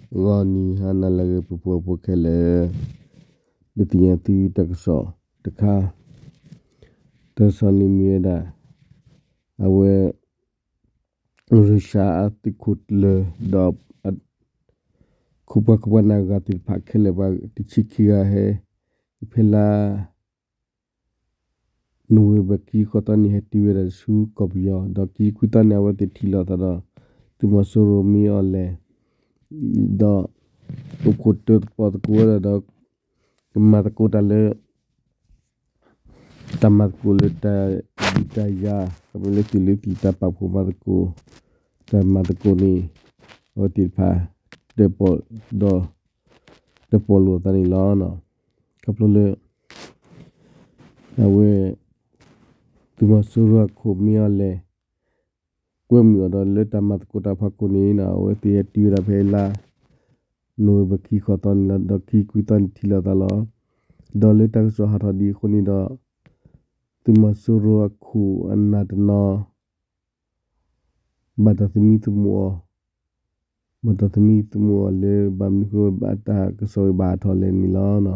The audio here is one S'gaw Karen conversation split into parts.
ဂီၤနံၤဟါနၤလၢအဂ့ၤ ပှၤဖှီၣ်ဖိခဲလၢာ်, ဒုးသ့ၣ်ညါသုတၢ်ကစီၣ်တခါ, တၢ်ကစီၣ်န့ၣ်မ့ၢ်ဝဲဒၣ် အဝဲ ရၢၡါအသုးခိၣ်ကျၢၢ်ဒီး ခိၣ်ပှၤခိၣ်ပှၤနၢ်ဂၤသ့ၣ်တဖၣ်ခဲလၢာ် ပှၤတဆံခံဂၤဟဲ ဖဲလါ နိၣ်ဝ့ဘၢၣ် ခံဆံဃိးသီန့ၣ် ဟဲတုၤဝဲဒၣ်ဆူကီၢ်ပယီၤ ဒီးခံဆံခွံသီန့ၣ် အဝဲသ့ၣ်ထံၣ်လိာ်သးဒီး သုးမီၤစိရိၤ မ့ၢ်အီၣ်လဲၣ် ဒီး အိၣ်ခိးတၢၣ်သပှၢ်သကိးဝဲဒၣ်ဒီး ကမၤသကိးတၢ်လၢ တၢ်မၤသကိးလၢတၢ်ဒုးတၢ်ယၤ ခီဖျိလၢသုးလၢသံၣ်တၢ်ပာ်ဖှိၣ်မၤသကိး တၢ်မၤသကိးန့ၣ် အဝဲသ့ၣ်တဖၣ် ဒီး တၢၣ်ပီၣ်လိာ်သးန့ၣ်လီၤ. ခီဖျိလၢ အဝဲ သုးမီၤစိရိၤအခိၣ် မ့ၢ်အီၣ်လဲၣ် ကွဲမုာ်အီၤဒီးလၢတၢ်မၤသကိးတၢ်ဖီခိၣ်န့ၣ် အဝဲသ့ၣ်ဟဲတုၤဝဲဒၣ်ဖဲလါ နိၣ်ဝ့ဘၢၣ် ခံဆံဃိးသီန့ၣ်လီၤ. ဒီးခံဆံခွံသီန့ၣ်ထံၣ်လိာ်သးလီၤ. ဒီးလၢတၢ်ကစီၣ်ဟးထီၣ်ဒ်အဃိန့ၣ်ဒီး သုးမီၤစိရိၤအခိၣ်အနၢ်တနီၤ ဘၣ်တၢ်သမံသမိးအီၤ, ဘၣ်တၢ်သမံသမိးအီၤလၢ ဘၣ်မနုၤအဃိ ဘၣ်တၢ်ကစီၣ်ဝဲဘၣ်ဟးထီၣ်လဲၣ်န့ၣ်လီၤ.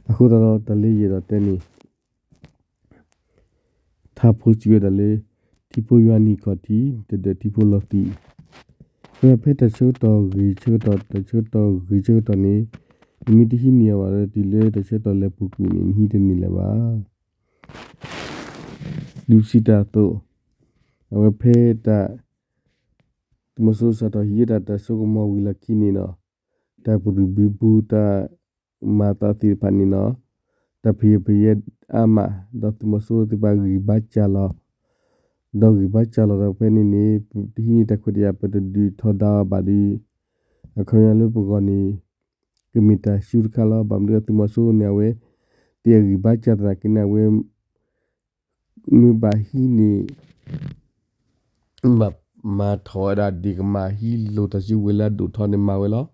အဃိသတးဒီး တၢ်လၢယအဲၣ်ဒိးတဲန့ၣ် ထါဖိစံးဝဲဒၣ်လၢ ထံဖိယွၤနံၣ်ခီၣ်ထံး တဒၢးထံဖိလီၤသံး, ဖဲဖဲတၢ်ဆၢကတီၢ်ဂ့ၤဆၢကတီၢ် တၢ်ဆၢကတီၢ်ဂ့ၤဆၢကတီၢ်န့ၣ် နမ့ၢ်တဟံးန့ၢ်အီၤဘၣ်ဒီး တုၤလၢတၢ်ဆၢကတီၢ်လဲၤပူၤကွံာ်န့ၣ် နဟံးတန့ၢ်လၢၤဘၣ်. ဒ်ပစံးတၢ်အသိး, အဝဲဖဲတၢ် သုးမီၤစိရိၤစးထီၣ်ဟံးဝဲဒၣ်တၢ်စိကမီၤဝံၤလီၢ်ခံန့ၣ်နီၤ, တၢ်ပရံးဘံဘူ တၢ်မၤသးသ့ၣ်တဖၣ်န့ၣ်နီၤ, တၢ်ဖံးယဲၢ်ဖံးယဲၢ်အါမး, ဒီးသုးမီၤစိရိၤသ့ၣ်တဖၣ်ဂံၢ်ဘါစၢ်လီၤ, ဒီးဂံၢ်ဘါစၢ်လီၤဒီးဖဲန့ၣ်န့ၣ် တဟံးန့ၢ်တၢ်ခွဲးတၢ်ယာ် ပတဒုးထီဒါအီၤဘၣ်ဒီး အခီပညီလၢပဂီၢ်န့ၣ် ကမ့ၢ်တၢ်ဆူၣ်တခါလီၤ. ဘၣ်မနုၤသုးမီၤစိရိၤန့ၣ် အဝဲသ့ၣ်အဂံၢ်ဘါစၢ်သနာ်က့န့ၣ် အဝဲ မ့ၢ်ဘၣ်ဟံးန့ၢ် ဘၣ်မၤထီၣ်ဝဲဒၣ်ဒံးကမၣ် ဟံးလိာ်တၢ်စုကဝဲၤလၢအဒိၣ်ထီန့ၣ်မၤဝဲလီၤ.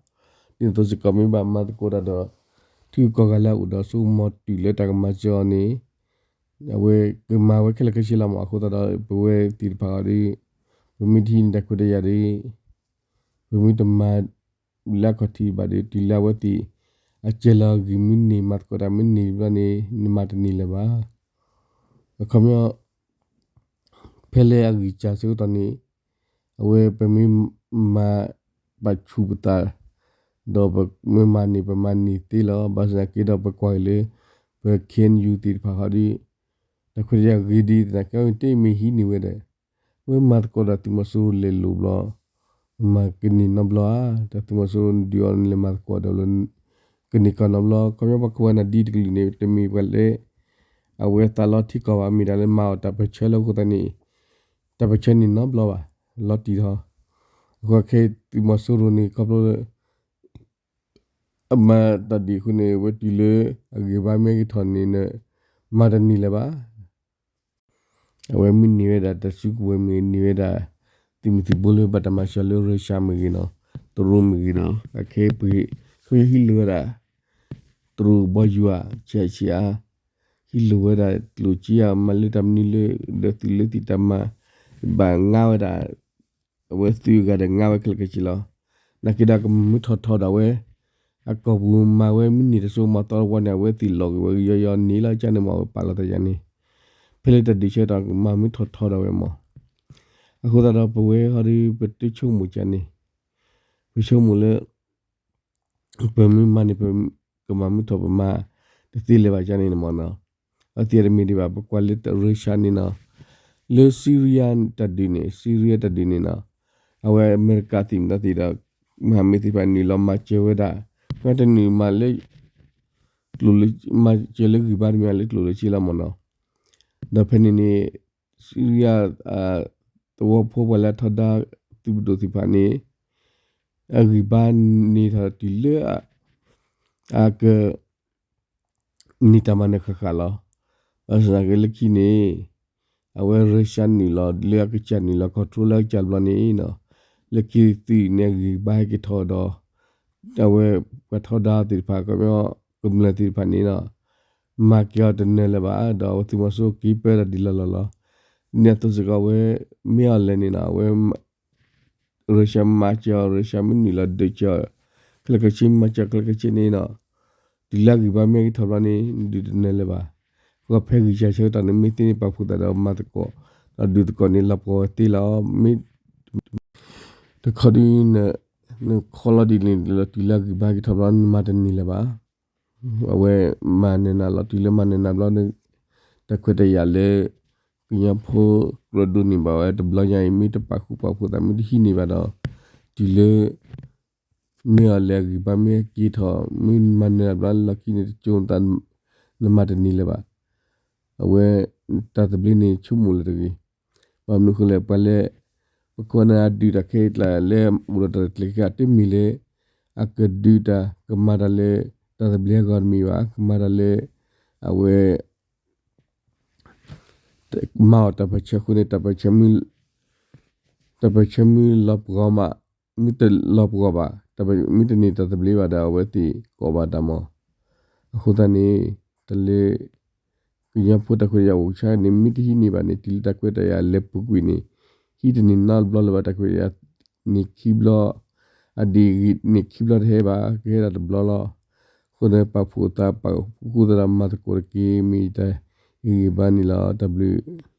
ဒ်သိးစ့ၢ်ကီးမ့ၢ်ဘၣ်မၤသကိးတၢ်ဒီး ထံဂုၤကီၢ်ဂၤလၢအအိၣ်ဒီးစိကမီၤတုၤလၢတၢ်ကမၤစၢၤအီၤန့ၣ် အဝဲကမၤဝဲခဲလၢာ်ခဲဆ့လီၤမး. အဃိသတးဒီး ပဝဲသ့ၣ်တဖၣ်အီၤဒီး ပမ့ၢ်တဟံးန့ၢ်တၢ်ခွဲးတၢ်ယာ်ဒီး ပမ့ၢ်တမၤ လၢအခီၣ်ထံးဘၣ်ဒီး တုၤလၢအဝဲသ့ၣ် အစၢၤလီၤအဂံၢ်မ့ၢ်န့ၢ် မၤသကိးတၢ်မ့ၢ်န့ၢ်ဘျီန့ၣ် နမၤတန့ၢ်လၢၤဘၣ်. အခီပညီ ဖဲလၢအဂံၢ်စၢ်ဆၢကတီၢ်န့ၣ် အဝဲပမ့ၢ်မၤ ပာ်ဆူၣ်ပသး ဒီးပမ့ၢ်မၤန့ၢ် ပမၤန့ၢ်သ့လီၤ. ဘၣ်ဆၣ်သနာ်က့ဒီး ပကွၢ်က့ၤလၢ ပ ခ့ၣ်အ့ၣ်ယူၣ် သ့ၣ်တဖၣ်ဃီဒီး တၢ်ခွဲးတၢ်ယာ်ဂ့ၤဒံးသနာ်က့ တမ့ၢ်ဟံးန့ၢ်ဝဲဒီး ဝဲမၤသကိးဒီးသုးမီၤစိရိၤလဲၤလိာ်ဘျီ မၤကန့ၢ်နီတဘျီဧါ. တၢ်သုးမီၤစိရိၤဒုးအီၤန့ၣ် လဲၤမၤသကိးဒီးလၢ ကန့ၢ်ကီၢ်နီတဘျီ. ခီပညီပှၤခိၣ်ပှၤနၢ်ဒ်တကလုာ်န့ၣ် တမ့ၢ်ပှၤလၢ အဝဲသးလီထံကီၢ်ဘၣ် မ့ၢ်ဒၣ်လၢမၤအီၣ်တၢ်ပၢၢ်ဆၢလၢအဃိသတးန့ၣ် တၢ်ပၢၢ်ဆၢန့ၣ်နီတဘျီဘၣ် လီၤတံၢ်ထီၣ်. အဃိခဲအံၤသုးမီၤစိရိၤန့ၣ် ခီဖျိလၢ အမၤတၢ်ဒ်အဃိန့ၣ် အဝဲတုၤလၢအဂံၢ်ဘါမ့ၢ်က့ၤထီၣ်န့ၣ် မၤတန့ၢ်လၢၤဘၣ်. အဝဲမ့ၢ်န့ၢ်ဝဲဒၣ်တၢ်စုကဝဲၤမ့ၢ်ဂ့ၤ န့ၢ်ဝဲဒၣ် သုးမုၢ်သံၣ်ဘိလၢဘၣ်တၢ်မၤစၢၤလၢရၢၡါမ့ၢ်ဂ့ၤနီၤ, တရူးမ့ၢ်ဂ့ၤနီၤ, အခဲအံၤပှၤ ခီဟံးလိာ်ဝဲဒၣ် တရူးဘီယူၤဧါ ဆံးဆံးအါ, ဟံးလိာ်ဝဲဒၣ်ကျိၣ်စ့ဧါ မၤလၢတၢ်မနုၤလၢ ဒီးသုးလၢသံၣ်တၢ်မၤ ဘၣ်ငါဝဲဒၣ် အဝဲသုးအဂၤဒီးငါဝဲခဲလၢာ်ခဲဆ့လီၤ. နာ်က့ဒီးကမၤမုၢ်ထီၣ်ထီဒီးဝဲ အကီၢ်ပူၤမၤဝဲမ့ၢ်န့ၢ်တၢ်စိကမီၤသီတဝီန့ၣ် အဝဲသ့ၣ်လီၤက့ၤဝဲယီယီန့ၣ်လီၤ ကန့ၣ်မ့ၢ်ဝဲပာ်လီၤသးယၤန့ၣ်, ဖဲလၢတၢ်ဒုးဆၢကတီၢ်ကမၤမုၢ်ထီၣ်ထီဒီးဝဲမး. အဃိသတးဒီးပဝဲဟီဒီး ပတဆိကမိၣ်ကန့ၣ်, ပဆိကမိၣ်လၢ ပမ့ၢ်မၤန့ၣ် ပကမၤမုၢ်ထီၣ်ပမၤတသ့လၢၤဘၣ်ကန့ၣ်န့ၣ်မးနီၤ. အဝဲသ့ၣ်တမ့ၢ်ဒံးဘၣ် ပကွၢ်လၢရၢၡါန့ၣ်နီၤ, လၢစံရံယါတၢ်ဒုးန့ၣ် စံရံယါတၢ်ဒုးန့ၣ်နီၤ, အဝဲအမဲရကၤသ့ၣ်မတၤသ့ၣ်ဒီး မဟာမိတ်သ့ၣ်တဖၣ်နုာ်လီၤမၤစၢၤဝဲဒၣ်, မ့တနုာ်မၤလၢ ကျိၣ်လၢ မၤစၢၤလၢဂံၢ်ဘါတမ့ၢ်လၢကျိၣ်လၢစ့လီၤမးနီၤ. ဒီးဖဲန့ၣ်န့ၣ် စံရံယါ သဝီဖိပှၤလၢအထီဒါသုးပဒိၣ်သ့ၣ်တဖၣ်န့ၣ် အဂံၢ်ဘါန့ၢ်ထီၣ်တုၤလၢ အက န့ၢ်တၢ်မၤနၢၤဃၣ်ဃၣ်လီၤ. ဘၣ်ဆၣ်သနာ်က့လၢခံန့ၣ် အဝဲရၢၡါနုာ်လီၤလၢအကစၢ်နုာ်လီၤ control လၢအကစၢ်ဘျီန့ၣ်နီၤ, လၢခံသုးန့ၣ်အဂံၢ်ဘါဟဲက့ၤထီၣ်ဒီး အဝဲပှၤထီဒါသ့ၣ်တဖၣ် ကမျၢၢ်သ့ၣ်တဖၣ်န့ၣ်နီၤ မၤက့ၤအီၤတနၢၤလၢၤဘၣ် ဒီးအဝဲသုးမီၤစိရိၤက့ၤပၢတၢ်ဒ်လီၢ်လီၢ်လီၤ. ဒ်န့ၣ်အသိးစ့ၢ်ကီးအဝဲ မ့ၢ်အီၣ်လဲၣ်န့ၣ်နီၤ အဝဲ ရၢရှါမၤစၢၤအီၤ ရၢရှါမ့ၢ်နုာ်လီၤဒုးစၢၤ ကျဲကဆ့ မၤစၢၤကျဲကဆ့န့ၣ်နီၤ, တုၤလၢအဂံၢ်ဘါမ့ၢ်ဟဲက့ၤထီၣ်ဘျီန့ၣ် ဒုးတနၢၤလၢၤဘၣ်. အဃိဖဲဂံၢ်စၢ်ဆၢကတီၢ်န့ၣ် မ့ၢ်သ့န့ၣ် ပာ်ဖှိၣ်သးဒီးမၤသကိး, ဒီးဒုးသကိးန့ၣ် လီၤပှီၢ်ဝဲသ့လီၤ. မ့ၢ်တခီဒုး နခီလီၤဒ်န့ၣ်လီၤ တုၤလၢအဂံၢ်ဘါက့ၤထီၣ်ဘျီ နမၤတန့ၢ်လၢၤဘၣ်. အဝဲမၤနၢၤနၤလီၤ. တုၤလၢမၤနၢၤနၤဘျီ တၢ်ခွဲးတၢ်ယာ်လၢ ကညီဖိကြၢးဒိးန့ၢ်ဘၣ်ဝဲတဘျီညါအံၤ မ့ၢ်တပာ်ဃူပာ်ဖိးသး မ့ၢ်တဟံးန့ၢ်ဘၣ်ဒီး တုၤလၢ မ့ၢ်အီၤလဲၤအဂံၢ်ဘါမ့ၢ်ဟဲက့ၤထီၣ် မ့ၢ်မၤနၢၤနၤဘျီလီၢ်ခံန့ၣ် တကၠိသး နမၤတန့ၢ်လၢၤဘၣ်. အဝဲ တၢ်သဘျ့န့ၣ် ဆိကမိၣ်လၢၤတဂ့ၤ. ဘၣ်မနုၤဃိလဲၣ် ပှၤလၢ ပကွၢ်န့ၣ်အဒုးတၢ်ခဲအံၤကျါလၢ အိၣ်ဒီးတၢ်တကျဲၤခဲအံၤ တမ့ၢ်လၢ အကဒုးတၢ်ကမၤတၢ်လၢ တၢ်သဘျ့အဂီၢ်တမ့ၢ်ဘၣ်. ကမၤတၢ်လၢ အဝဲ မၤအီၤတၢ်ပၢၢ်ဆၢအဃိန့ၣ် တၢ်ပၢၢ်ဆၢမ့ၢ်လီၤပှီၢ်မး, မ့ၢ်တလီၤပှီၢ်ဘၣ်, မ့ၢ်တန့ၢ်တၢ်သဘျ့ဘၣ်ဒီး အဝဲသ့ၣ်ကိးဘၣ်တၢ်မး. အဃိသတးန့ၣ် တၢ်လၢ ကညီဖိတၢ်ခွဲးတၢ်ယာ်အိၣ်ဆါန့ၣ် မ့ၢ်တဟံးန့ၢ်ဘၣ်န့ၣ် တုၤလၢတၢ်ခွဲးတၢ်ယာ်လဲၤပူၤကွံာ်န့ၣ် ဟံးတန့ၢ်နီတဘျီလၢၤဘၣ်. တၢ်ခွဲးတၢ်ယာ်န့ၣ်ခံဘျီ အဒံးဂ့ၤန့ၣ်ခံဘျီတဟဲဘၣ်, ကဟဲဒၣ်တဘျီလီၤ. အဃိန့ၣ် ပာ်ဖှိၣ်သး ပာ်ဃူသးဒီးမၤသကိးတက့ၢ် မ့ၢ်ယတၢ်ဂံၢ်ဘါန့ၣ်လီၤ. တၢ်ဘျုး